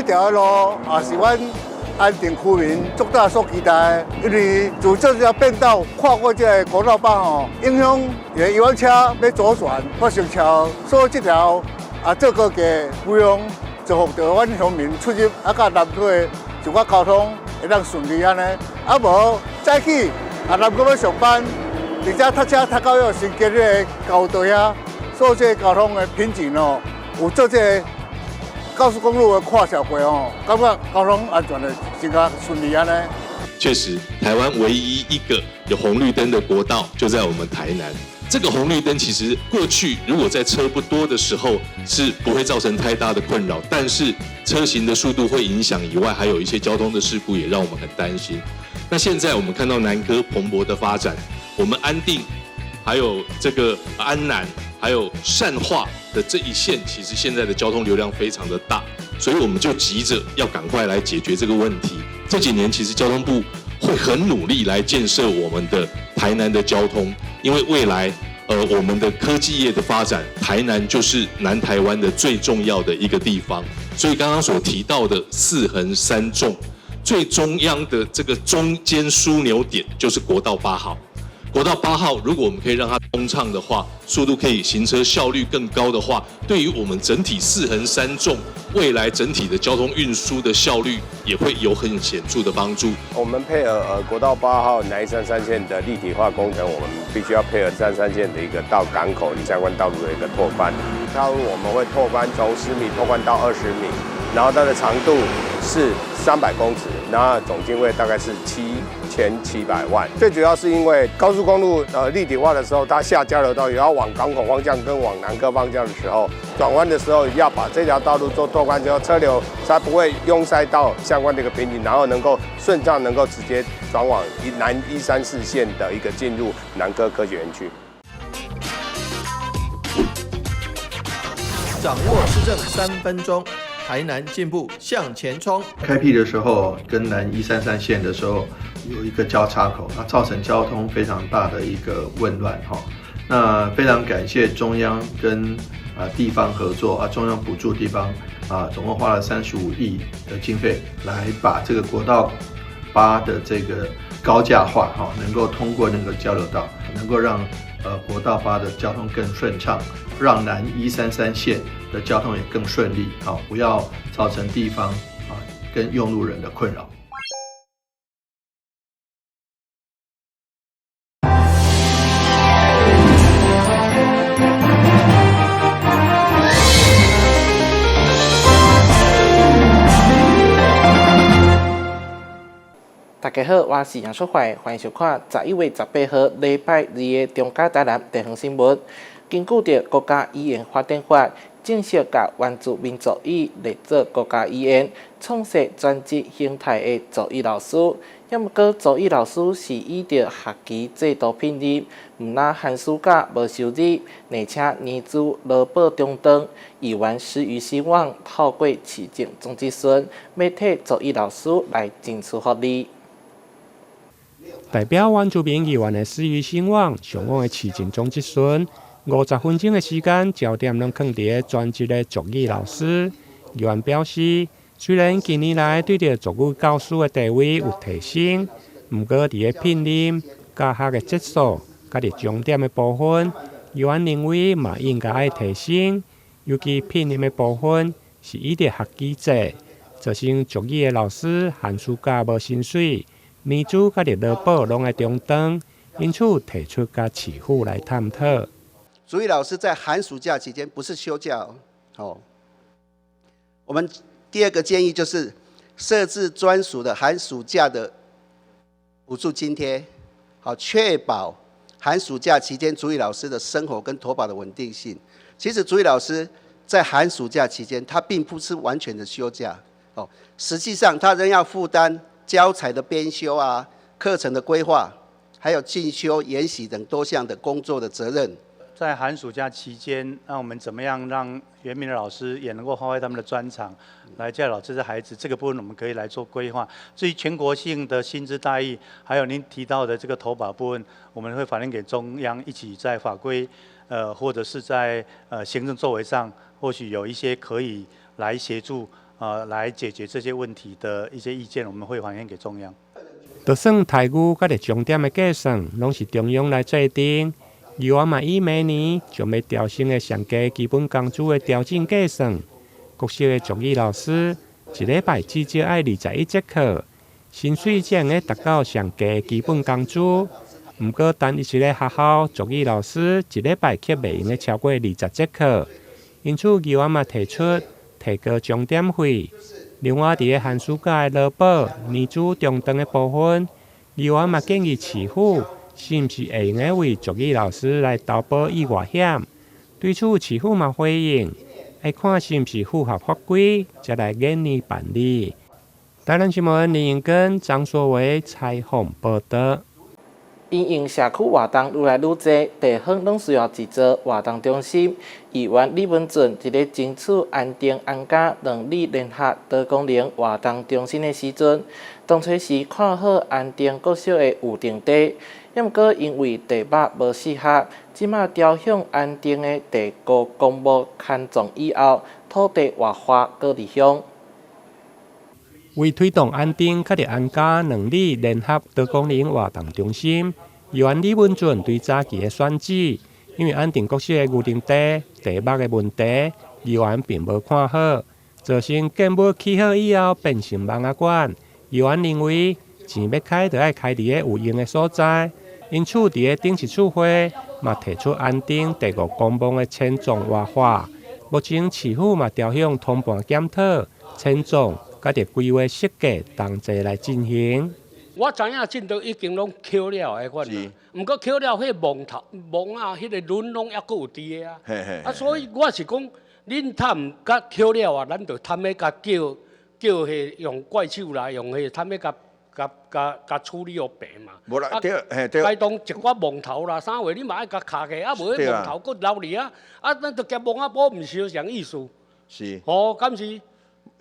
條路也是阮安定區民足早所期待的，因為自這條變道跨過這個國道八號，影響遊覽車欲左轉發生車禍，所以這條啊做高架不用造福著阮鄉民出入啊，佮南科的一寡交通會當順利按呢。啊無早起啊南科欲上班，而且塞車塞到遐新街彼个交道遐，所以這個交通的瓶頸哦，有做這個高速公路的跨橋過哦，感覺交通安全的真較順利按呢。確實，台灣唯一一個有紅綠燈的國道就在我們台南。這個紅綠燈其實過去如果在車不多的時候是不會造成太大的困擾，但是車行的速度會影響以外，還有一些交通的事故也讓我們很擔心。那現在我們看到南科蓬勃的發展，我們安定，還有這個安南，還有善化的這一線，其實現在的交通流量非常的大，所以我們就急着要趕快來解決這個問題。這幾年其實交通部會很努力來建設我們的台南的交通，因為未來，我們的科技業的發展，台南就是南台灣的最重要的一個地方。所以剛剛所提到的四橫三縱，最中央的這個中間樞紐點就是國道八號。國道八號，如果我們可以讓它通暢的話，速度可以行車效率更高的話，對於我們整體四橫三縱未來整體的交通運輸的效率也會有很顯著的幫助。我們配合國道八號南一三三線的立體化工程，我們必須要配合三三線的一個到港口相關道路的一個拓寬。道路我們會拓寬從10米拓寬到20米，然後它的長度是300公尺，然後總經費大概是7700萬。最主要是因為高速公路立體化的時候，它下交流道也要往港口方向跟往南科方向的時候，轉彎的時候要把這條道路做拓寬之後，車流才不會擁塞到相關的一個瓶頸，然後能夠順暢能夠直接轉往南134線的一個進入南科科學園區。掌握市政3分鐘，台南進步向前衝。開闢的時候，跟南一三三線的時候有一個交叉口，那造成交通非常大的一個混亂哈。那非常感謝中央跟地方合作啊，中央補助地方啊，總共花了35億的經費來把這個國道八的這個高架化哈，能夠通過那個交流道，能夠讓國道八的交通更順暢，讓南一三三線的交通也更順利，好，不要造成地方啊跟用路人的困擾。大家好，我是楊淑懷，歡迎收看11月18號禮拜二的中嘉台南地方新聞。根據著國家語言發展法，正式共原住民族語列做國家語言，創設專職形態的族語老師。抑毋過族語老師是依著學期制度聘任，毋但寒暑假無收入，而且年資勞保中斷。議員施余興旺透過市政總質詢，欲替族語老師來爭取福利。代表原住民議員的施余興旺上網的市政總質詢，50分鐘的時間，焦點攏囥佇專職的族語老師。議員表示，雖然近年來對著族語教師的地位有提升，毋過佇咧聘任、教學的質素、佮佇鐘點的部分，議員認為嘛應該愛提升。尤其聘任的部分是依著學期制，造成族語的老師寒暑假無薪水。年資佮佇勞保攏愛中斷，因此提出佮市府來探討。族語老師在寒暑假期間不是休假哦。我們第二個建議就是設置專屬的寒暑假的補助津貼，好確保寒暑假期間族語老師的生活跟投保的穩定性。其實族語老師在寒暑假期間，他並不是完全的休假哦，實際上他仍要負擔教材的編修啊、課程的規劃，還有進修、研習等多項的工作的責任。在寒暑假期間，那我們怎麼樣讓原民的老師也能夠發揮他們的專長，來教導這些孩子？這個部分我們可以來做規劃。至於全國性的薪資待遇，還有您提到的這個投保部分，我們會反映給中央，一起在法規，或者是在行政作為上，或許有一些可以來協助來解決這些問題的一些意見，我們會還給中央。就算待遇佮著鐘點的計算，攏是中央來制定。議員嘛以明年將欲調升的上低基本工資的調整計算，國小的族語老師一禮拜至少愛21節課，薪水才會達到上低基本工資。毋過單一一个學校族語老師一禮拜卻袂用得超過20節課，因此議員嘛提出提高鐘點費。另外，佇个寒暑假的勞保、年資中斷的部分，議員嘛建議市府是毋是會用得為族語老師來投保意外險？對此，市府嘛回應，愛看是毋是符合法規，才來研擬辦理。台南新聞林英根、張碩偉採訪報導。因應社區活動愈來愈濟，地方攏需要一座活動中心。議員李文俊佇咧爭取安定安嘉兩里聯合多功能活動中心的時陣，當初是看好安定國小的預定地，毋過因為地目無適合，這馬調向安定的第五公墓牽葬以後，土地活化閣離鄉。為推動安定佮著安嘉兩里聯合多功能活動中心，議員李文俊對早期的選址，因為安定國小的預定地地目的問題，議員並無看好，造成建物起好以後變成網仔館。議員認為錢欲開，就愛開佇个有用的所在，因此佇个頂一次會嘛提出安定第五公墓的遷葬活化。目前市府嘛朝向通盤檢討遷葬。佮著規劃設計同齊來進行。我知影進度已經攏抾了的款啦，毋過抾了彼個木頭木仔，彼個輪攏猶閣有佇个啊。啊，所以我是講，恁探佮抾了啊，咱就探欲共叫叫彼用怪手來用彼探欲共共共共處理予平嘛。無啦，對，嘿對。該當一寡木頭啦，啥話你嘛愛共卡起，啊無彼木頭閣留佇遐，啊咱就夾木仔布，毋是相仝意思。是。吼，敢是？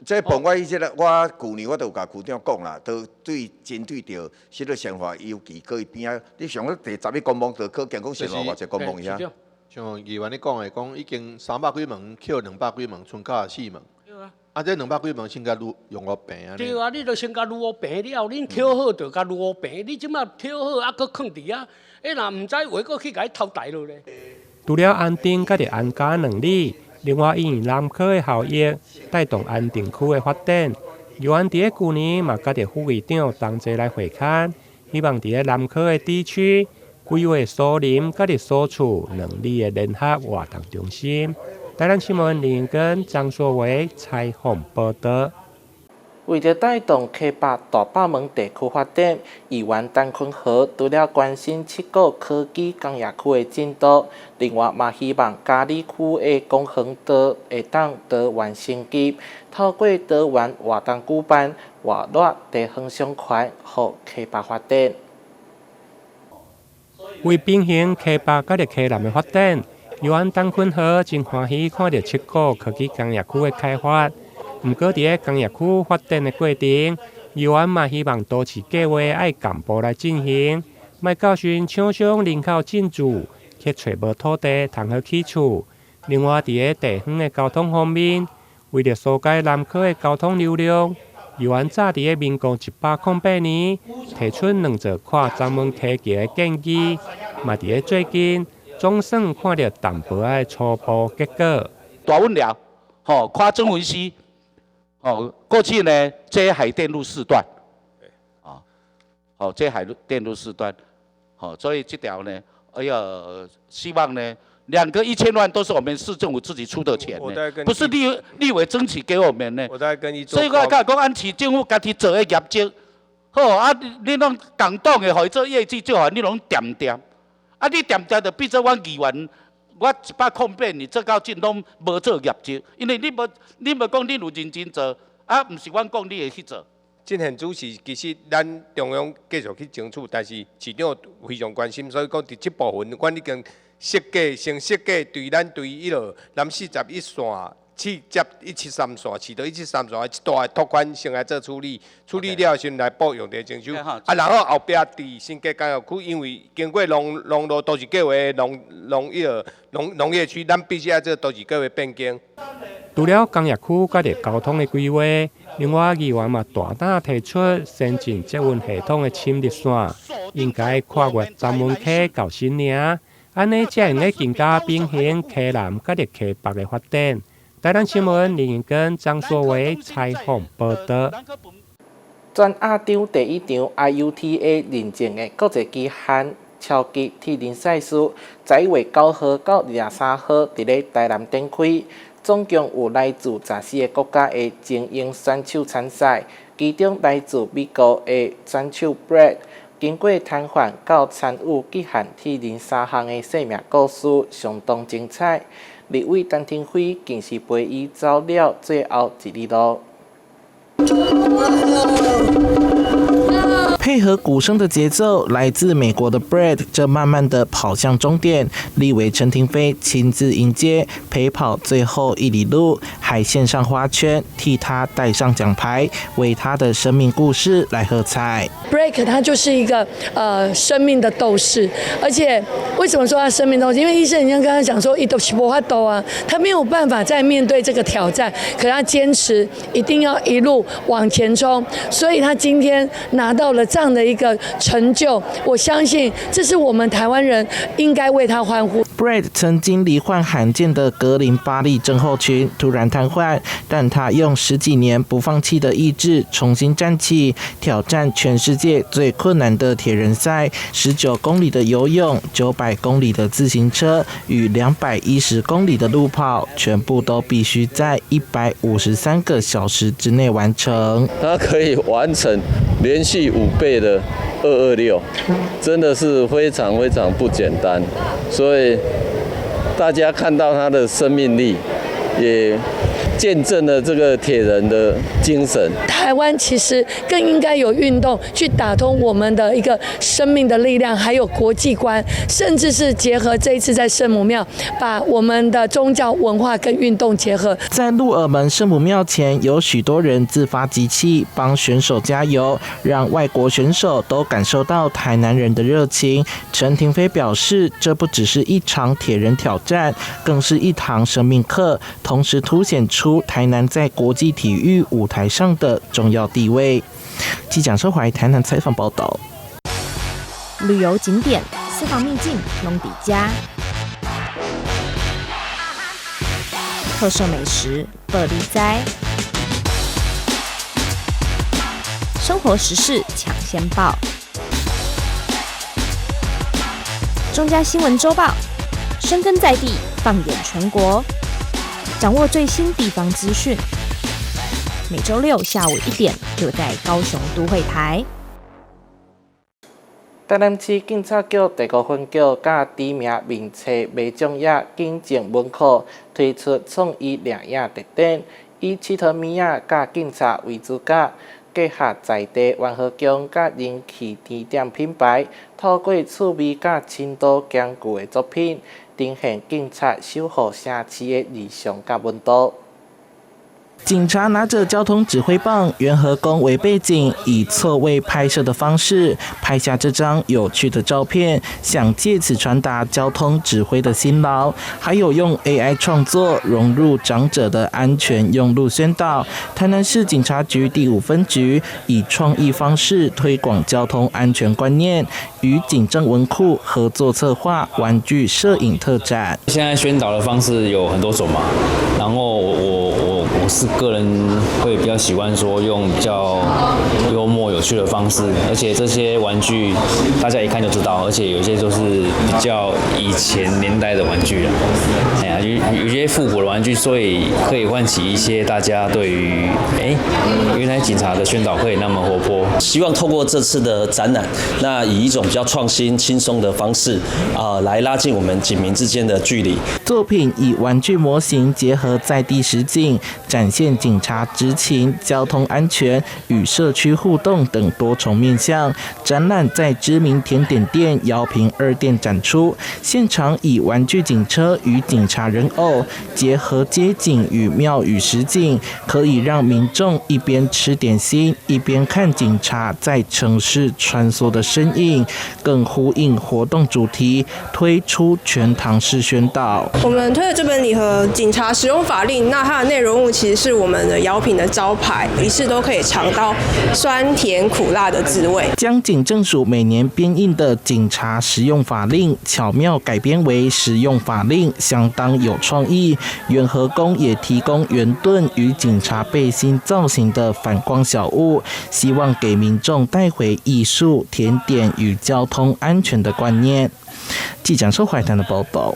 這部分我這个，我舊年我都有共區長講啦，都對針對著這个生活，尤其閣伊邊仔，你想講第十一公墓就可見講生活偌濟公墓遐。像議員你講的，講已經三百幾門，抾兩百幾門，賰九十四門。對啊。啊，這兩百幾門先共預用予平啊。對啊，你著先共預予平了後，恁抾好就共預予平，你這馬抾好啊，閣囥佇遐，欸若毋知話閣去共伊偷台落咧。除了安定佮著安嘉兩里，另外因南科的效益帶動安定區的發展。議員佇个舊年嘛，佮著副議長同齊來會勘，希望佇个南科的地區規劃樹林佮著所處兩里的聯合活動中心。台南新聞林根張碩偉採訪報導。為著帶動溪北大霸門地區發展，議員陳坤和除了關心七股科技工業區的進度，另外嘛希望佳里區的公園道會當多元升級，透過多元活動舉辦，活絡地方商圈，予溪北發展。為平衡溪北佮著溪南的發展，議員陳坤和真歡喜看著七股科技工業區的開發。毋過，佇个工業區發展的過程，議員嘛希望都市計劃愛同步來進行，莫到時陣廠商人口進駐，卻揣無土地通好起厝。另外，佇个地方的交通方面，為著疏解南科的交通流量，議員早佇个民國108年提出兩座跨鏨門溪橋的建議，嘛佇个最近總算看著淡薄仔的初步結果。大穩寮，吼，跨曾文溪。哦，過去呢，這海淀路四段，啊，好，這海淀路四段，好，所以這條呢，哎呀，希望呢，兩個1000萬都是我們市政府自己出的錢呢，不是立委爭取給我們呢。我在跟所以我講講，按市政府家己做的業績，好啊，你攏共黨的，予伊做業績做好，你攏恬恬，啊，你恬恬就變做阮議員。我108年做到盡攏無做業績，因為你無講你有認真做，啊，毋是阮講你會去做。進行主是其實咱中央繼續去爭取，但是市長非常關心，所以講佇這部分，阮已經設計先設計對咱對彼落南41線試接一七三線，市道一七三線，這段的拓寬先來做處理，處理了先來報用地徵收。啊，然後後壁佇新加工業區，因為經過農農路都市計劃農農業農農業區，咱必須愛做都市計劃變更。除了工業區佮交通的規劃，另外議員嘛大膽提出先進捷運系統的深綠線，應該跨越三文溪到新營，按呢才會用更加平衡溪南佮溪北的發展。台南新聞林永根、張碩偉採訪報導。全亞洲第一場 IUTA 認證的國際極限超級鐵人賽事，11月9號到23號，佇咧台南展開。總共有來自14個國家的精英選手參賽，其中來自美國的選手 Brad，經過癱瘓到參與極限鐵人三項的生命故事相當精彩。立委陳亭妃更是陪伊走了最後一里路。配合鼓聲的節奏，來自美國的 Brad 正慢慢的跑向終點。立委陳亭妃親自迎接，陪跑最後一里路，還獻上花圈，替他戴上獎牌，為他的生命故事來喝彩。 Brad 他就是一個生命的鬥士，而且為什麼說他生命鬥士？因為醫生已經跟他講說，伊都是無法度啊，他沒有辦法再面對這個挑戰，可他堅持一定要一路往前衝，所以他今天拿到了這樣的一個成就，我相信這是我們台灣人應該為他歡呼。 Brad 曾經罹患罕見的格林巴利症候群，突然癱瘓，但他用十幾年不放棄的意志重新站起，挑戰全世界最困難的鐵人賽：19公里的游泳、900公里的自行車與210公里的路跑，全部都必須在153個小時之內完成。他可以完成連續5倍的226，真的是非常非常不簡單，所以大家看到他的生命力，也見證了這個鐵人的精神。台灣其實更應該有運動去打通我們的一個生命的力量，還有國際觀，甚至是結合這一次在聖母廟，把我們的宗教文化跟運動結合。在鹿耳門聖母廟前，有許多人自發集氣幫選手加油，讓外國選手都感受到台南人的熱情。陳亭妃表示，這不只是一場鐵人挑戰，更是一堂生命課，同時凸顯出台南在國際體育舞台上的重要地位。記者收懷台南採訪報道。旅遊景點、私房秘境攏佇遮，特色美食報你知，生活時事搶先報，中嘉新聞週報，深耕在地，放眼全國，掌握最新地方資訊。每週六下午1點，就在高雄都會台。台南市警察局第五分局佮知名面冊迷獎業警政文庫推出創意攝影特展，以𨑨迌物仔佮警察為主角，結合在地元和宮佮人氣甜點品牌，透過趣味佮深度兼具的作品，呈現警察守護城市的日常佮溫度。警察拿着交通指揮棒，元和宮為背景，以錯位拍攝的方式拍下這張有趣的照片，想借此傳達交通指揮的辛勞。還有用 AI 創作融入長者的安全用路宣導。台南市警察局第五分局以創意方式推廣交通安全觀念，與警政文庫合作策劃玩具攝影特展。現在宣導的方式有很多種嘛，然後我是個人會比較喜歡說用比較幽默有趣的方式，而且這些玩具大家一看就知道，而且有些都是比較以前年代的玩具了，哎呀，有些復古的玩具，所以可以喚起一些大家對於原來警察的宣導可以那麼活潑。希望透過這次的展覽，那以一種比較創新、輕鬆的方式啊，來拉近我們警民之間的距離。作品以玩具模型結合在地實景，展現警察執勤、交通安全與社區互動等多重面向。展覽在知名甜點店瑤平二店展出，現場以玩具警車與警察察人偶，結合街景與廟宇實景，可以讓民眾一邊吃點心，一邊看警察在城市穿梭的身影，更呼應活動主題，推出全堂式宣導。我們推的這本禮盒《警察實用法令》，那它的內容物其實是我們的窯品的招牌，一次都可以嘗到酸甜苦辣的滋味。將警政署每年編印的警察實用法令巧妙改編為食用法令，相當有創意。元和宮也提供圓盾與警察背心造型的反光小物，希望給民眾帶回藝術、甜點與交通安全的觀念。記者蘇懷騰的報道。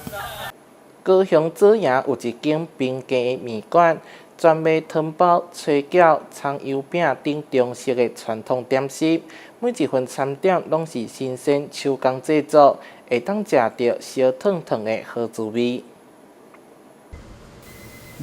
高雄左營有一間平價麵館，專賣湯包、炊餃、蔥油餅等中式的傳統點心。每一份餐點攏是新鮮手工製作，會當食著燒燙燙的好滋味。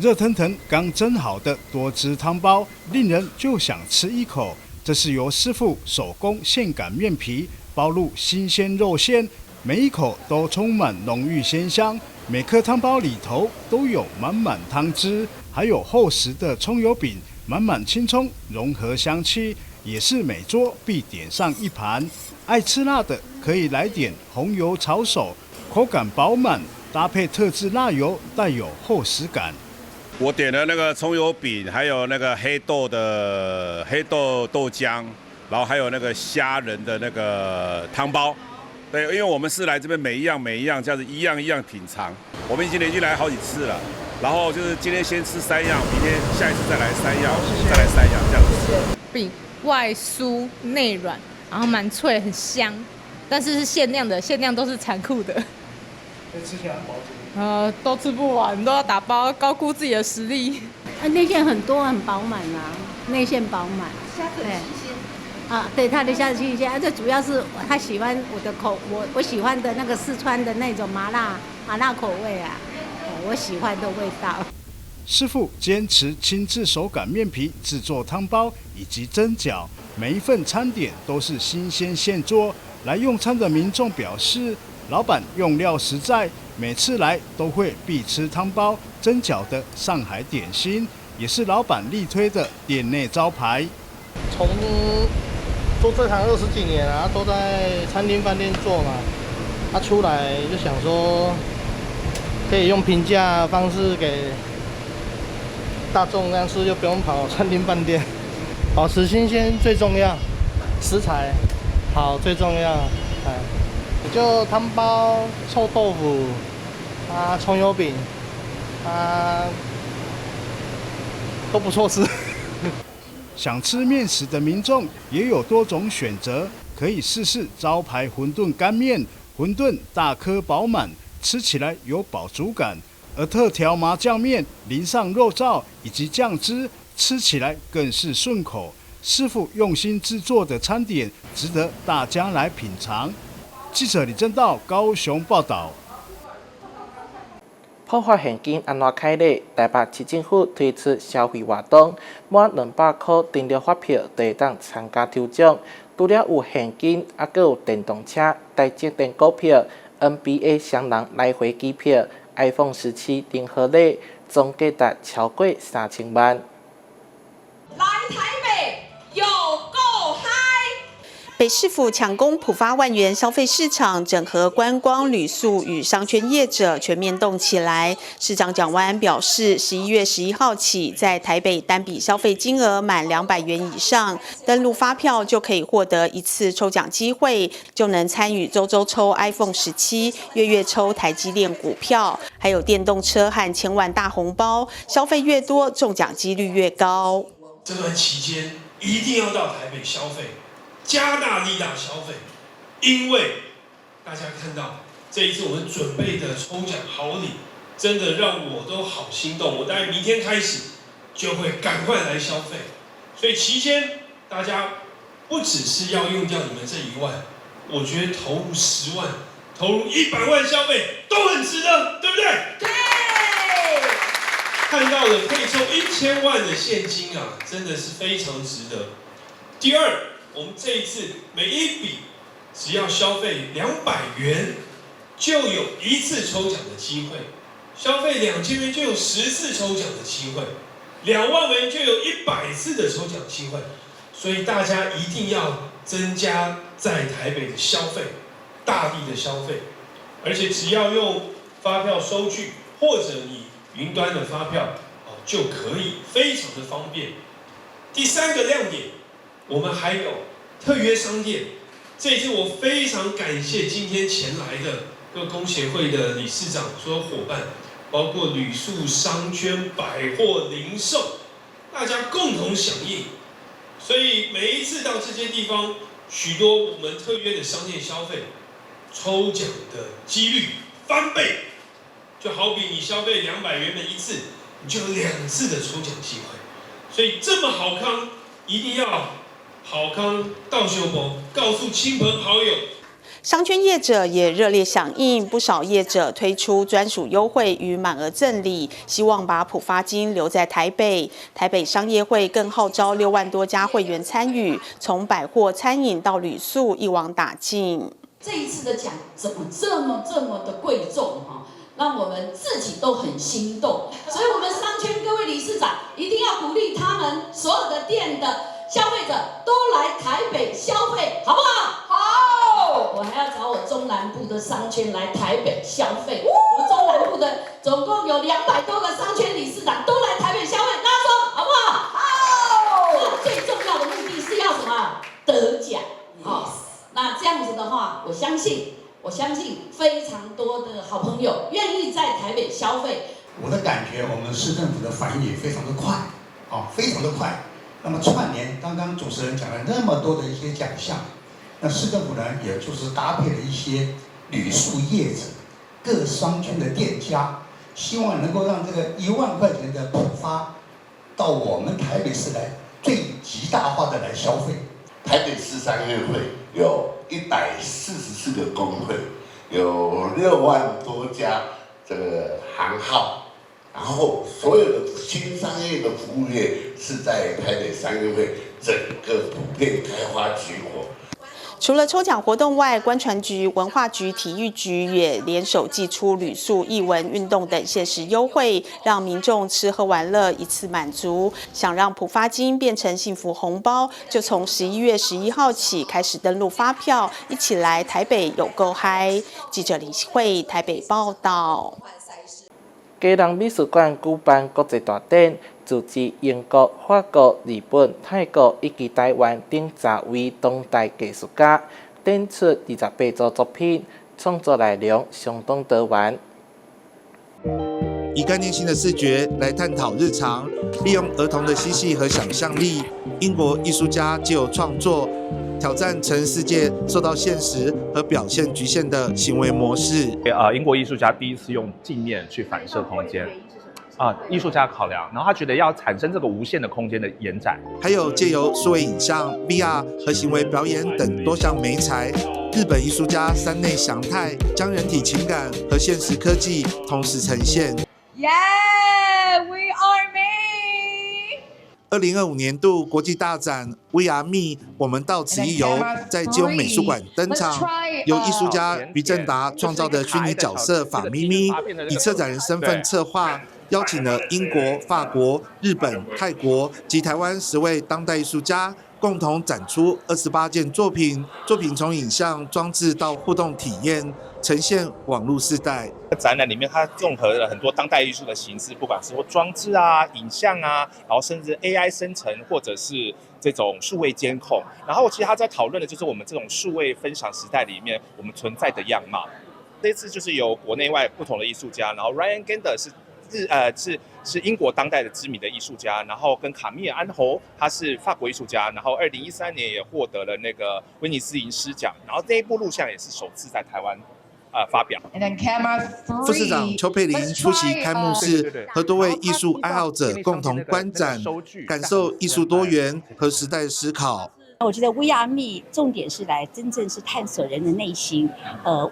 熱騰騰剛蒸好的多汁湯包，令人就想吃一口。這是由師傅手工現擀麵皮，包入新鮮肉餡，每一口都充滿濃郁鮮香。每顆湯包裡頭都有滿滿湯汁，還有厚實的蔥油餅，滿滿青蔥融合香氣，也是每桌必點上一盤。愛吃辣的可以來點紅油抄手，口感飽滿，搭配特製辣油，帶有厚實感。我點了那個蔥油餅，還有那個黑豆的黑豆豆漿，然後還有那個蝦仁的那個湯包。對，因為我們是來這邊每一樣每一樣這樣子一樣一樣品嘗。我們已經連續來好幾次了，然後就是今天先吃三樣，明天下一次再來三樣，再來三樣這樣子。餅外酥內軟，然後蠻脆，很香，但是是限量的，限量都是殘酷的。吃起來很飽足。都吃不完，都要打包，高估自己的實力。啊，內餡很多，很飽滿啊，內餡飽滿。蝦子新鮮。啊，對，他的蝦子新鮮，啊，這主要是他喜歡我的口，我喜歡的那個四川的那種麻辣麻辣口味啊，我喜歡的味道。師傅堅持親自手擀麵皮製作湯包以及蒸餃，每一份餐點都是新鮮現做。來用餐的民眾表示，老闆用料實在，每次來都會必吃湯包、蒸餃的上海點心，也是老闆力推的店內招牌。從做這行20幾年啊，都在餐廳飯店做嘛，他出來就想說，可以用平價方式給大眾這樣吃，就不用跑餐廳飯店，保持新鮮最重要，食材好最重要，哎，就湯包、臭豆腐啊、蔥油餅啊，都不錯吃。想吃麵食的民眾也有多種選擇，可以試試招牌餛飩乾麵，餛飩大顆飽滿，吃起來有飽足感；而特調麻醬麵淋上肉燥以及醬汁，吃起來更是順口。師傅用心製作的餐點，值得大家來品嘗。記者李正道高雄報道。普發現金按怎開咧？台北市政府推出消費活動，滿200塊登錄發票就會當參加抽獎。除了有現金，猶閣有電動車、台積電股票、NBA 雙人來回機票、iPhone 17頂好禮，總價值超過3000萬。來台北有夠嗨！北市府搶攻普發萬元消費市場，整合觀光旅宿與商圈業者，全面動起來。市長蔣萬安表示，11月11號起，在台北單筆消費金額滿200元以上，登錄發票就可以獲得一次抽獎機會，就能參與週週抽 iPhone 17，月月抽台積電股票，還有電動車和千萬大紅包。消費越多，中獎幾率越高。這段期間一定要到台北消費。加大力量消費，因為大家看到這一次我們準備的抽獎好禮，真的讓我都好心動。我大概明天開始就會趕快來消費。所以期間大家不只是要用掉你們這1萬，我覺得投入10萬、投入100萬消費都很值得，對不對？對。看到了可以抽1000萬的現金啊，真的是非常值得。第二。我們這一次每一筆只要消費200元，就有一次抽獎的機會。消费2000元就有10次抽獎的機會，2萬元就有100次的抽獎機會，所以大家一定要增加在台北的消費，大力的消費，而且只要用發票收據或者你雲端的發票就可以，非常的方便。第三個亮點，我們還有特約商店。這一次我非常感謝今天前來的各工協會的理事長、所有夥伴，包括旅宿、商圈、百貨、零售，大家共同響應。所以每一次到這些地方，許多我們特約的商店消費，抽獎的幾率翻倍。就好比你消費200元的一次，你就有2次的抽獎機會。所以這麼好康，一定要好康逗相報，告訴親朋好友。商圈業者也熱烈響應，不少業者推出專屬優惠與滿額贈禮，希望把普發金留在台北。台北商業會更號召6萬多家會員參與，從百貨、餐飲到旅宿，一網打盡。這一次的獎怎麼這麼這麼的貴重哈？讓我們自己都很心動，所以我們商圈各位理事長一定要鼓勵他們所有的店的消費者都來台北消費，好不好？好。我還要找我中南部的商圈來台北消費，我們中南部的總共有200多個商圈理事長都來台北消費，大家說好不好？好。那最重要的目的是要什麼？得獎。好，那這樣子的話，我相信。我相信非常多的好朋友願意在台北消費。我的感覺，我們市政府的反應也非常的快，啊，非常的快。那麼串聯，剛剛主持人講了那麼多的一些獎項，那市政府呢，也就是搭配了一些旅宿業者、各商圈的店家，希望能夠讓這個1萬塊錢的普發到我們台北市來，最極大化的來消費。台北市商業會有144個公會，有6萬多家這個行號，然後所有的新商業的服務業是在台北商業會整個普遍開花結果。除了抽獎活動外，觀傳局、文化局、體育局也聯手祭出旅宿、藝文、運動等限時優惠，讓民眾吃喝玩樂一次滿足。想讓普發金變成幸福紅包，就從11月11號起開始登錄發票，一起來台北有夠嗨！記者林慧台北報道。基隆美術館舉辦國際大展，組織英國、法國、日本、泰國以及台灣等10位當代藝術家，展出28組作品，創作內容相當多元。以概念性的視覺來探討日常，利用兒童的嬉戲和想象力，英國藝術家藉由創作，挑戰成人世界受到現實和表現局限的行為模式。英國藝術家第一次用鏡面去反射空間。啊，藝術家考量，然後他覺得要產生這個無限的空間的延展，還有借由數位影像、VR 和行為表演等多項媒材，日本藝術家山內祥太將人體情感和現實科技同時呈現。 Yeah, we are me。2025年度國際大展《We Are Me》，我們到此一遊，在基隆美術館登場。由藝術家余正達創造的虛擬角色法咪咪，以策展人身份策劃，邀請了英國、法國、日本、泰國及台灣10位當代藝術家，共同展出28件作品。作品從影像裝置到互動體驗，呈現網路世代。展覽裡面，它綜合了很多當代藝術的形式，不管是說裝置啊、影像啊，然後甚至 AI 生成，或者是這種數位監控。然後其實他在討論的就是我們這種數位分享時代裡面我們存在的樣貌。這次就是由國內外不同的藝術家，然後 Ryan Gander 是日呃是是英國當代的知名的藝術家，然後跟卡米爾安侯他是法國藝術家，然後2013年也獲得了那個威尼斯銀獅獎，然後這一部錄像也是首次在台灣發表。副市長邱佩玲出席開幕式，和多位藝術愛好者共同觀展，感受藝術多元和時代思考。我覺得 We Are Me 重點是來真正是探索人的內心。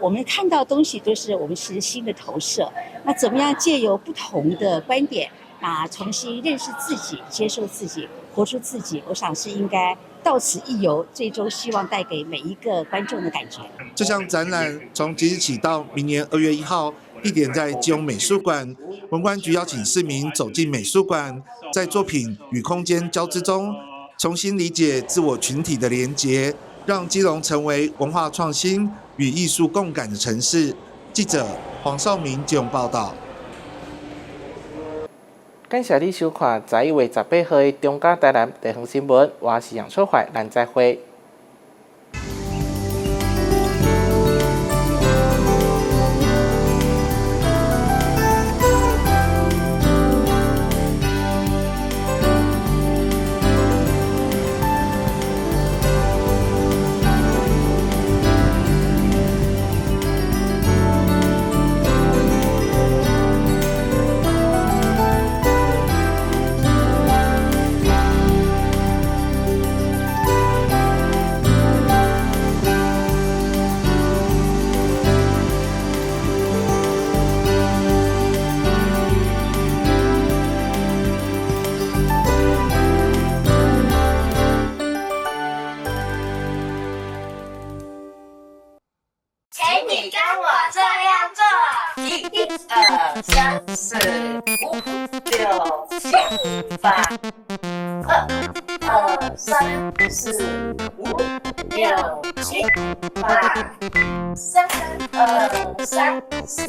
我們看到東西都是我們是心的投射。那怎麼樣借由不同的觀點，啊，重新認識自己、接受自己、活出自己？我想是應該到此一遊，最終希望帶給每一個觀眾的感覺。這項展覽從即日起到明年2月1號，地点在基隆美术馆。文管局邀请市民走进美术馆，在作品与空间交织中，重新理解自我群体的连结，让基隆成为文化创新与艺术共感的城市。记者黄少明基隆报道。感谢你收看11月18號的中嘉台南地方新聞，我是楊秋懷，咱再會。请你跟我这样做：一、二、三、四、五、六、七、八。二、二、三、四、五、六、七、八。三、二、三、四、五、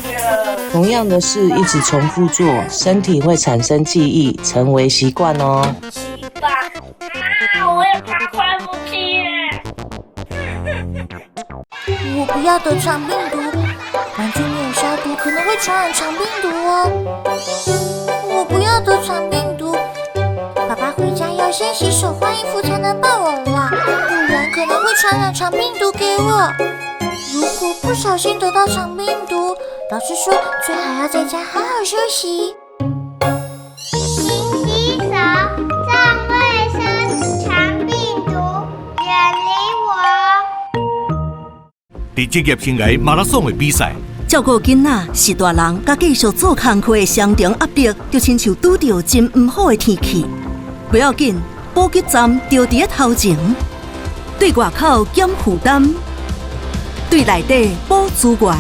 六。同样的事一直重复做，身体会产生记忆，成为习惯哦。七、八，啊！我也怕快不起耶。我不要得肠病毒，玩具没有消毒可能会传染肠病毒哦。我不要得肠病毒，爸爸回家要先洗手换衣服才能抱我啦，不然可能会传染肠病毒给我。如果不小心得到肠病毒，老师说最好要在家好好休息。勤洗手，重卫生，肠病毒远离我。伫职业生涯马拉松的比赛，照顾囡仔是大人佮继续做工课的双重压力，就亲像拄著真毋好的天气。不要紧，补给站就伫咧头前，对外口减负担，对内底补资源。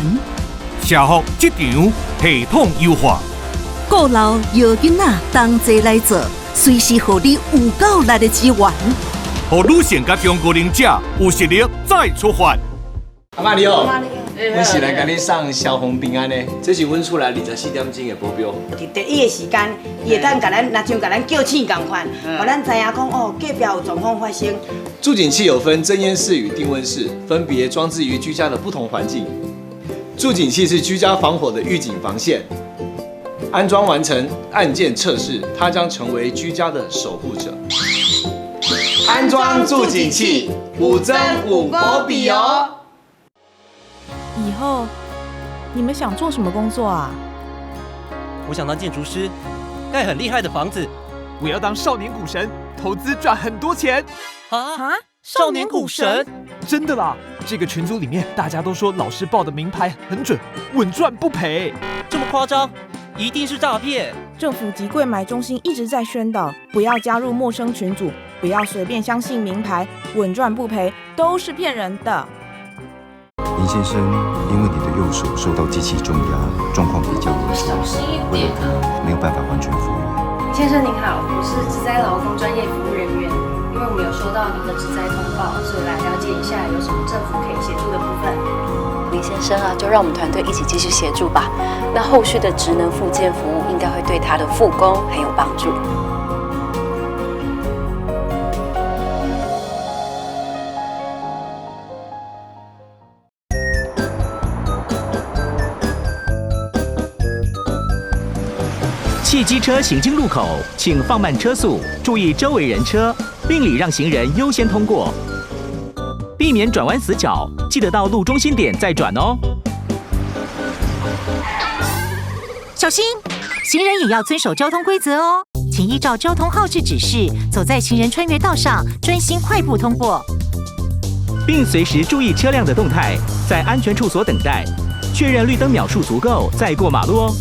社福职场系统优化，顾老摇囡仔同齐来做，随时予你有够力的支援，予女性佮中高龄者有实力再出发。阿妈你好，阮是来共你送消防平安的，这是阮厝内24点钟的保镖。伫第一个时间，伊会当共咱，若像共咱叫醒仝款，予咱知影讲哦，隔壁有状况发生。住警器有分侦烟室与定温室，分别装置于居家的不同环境。住警器是居家防火的预警防线，安装完成按键测试，它将成为居家的守护者。安装住警器，五增五保比哦。以后你们想做什么工作啊？我想当建筑师，盖很厉害的房子。我要当少年股神，投资赚很多钱。啊！少年股神？真的啦！这个群组里面大家都说老师报的明牌很准，稳赚不赔。这么夸张？一定是诈骗！政府及柜买中心一直在宣导，不要加入陌生群组，不要随便相信明牌，稳赚不赔都是骗人的。林先生，因为你的右手受到机器重压，状况比较严重，为了可能没有办法完全复原。林先生您好，我是职灾劳工专业服务人员，因为我们有收到您的职灾通报，所以来了解一下有什么政府可以协助的部分。林先生啊，就让我们团队一起继续协助吧。那后续的职能复健服务应该会对他的复工很有帮助。汽机车行经路口，请放慢车速，注意周围人车，并礼让行人优先通过，避免转弯死角。记得到路中心点再转哦。小心，行人也要遵守交通规则哦，请依照交通号志指示，走在行人穿越道上，专心快步通过，并随时注意车辆的动态，在安全处所等待，确认绿灯秒数足够再过马路哦。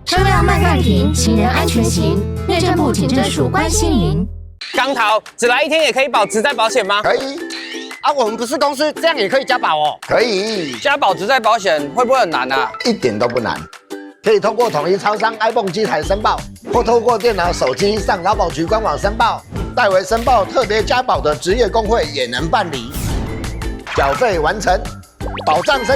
车辆慢慢停，行人安全行。内政部警政署关心您。江头，只来一天也可以保职灾保险吗？可以。啊，啊，我們不是公司，這樣也可以加保哦？可以。加保職災保險會不會很難啊？一點都不難，可以通過統一超商 ibon 機台申報，或透過電腦、手機上勞保局官網申報。代為申報特別加保的職業工會也能辦理。繳費完成，保障生。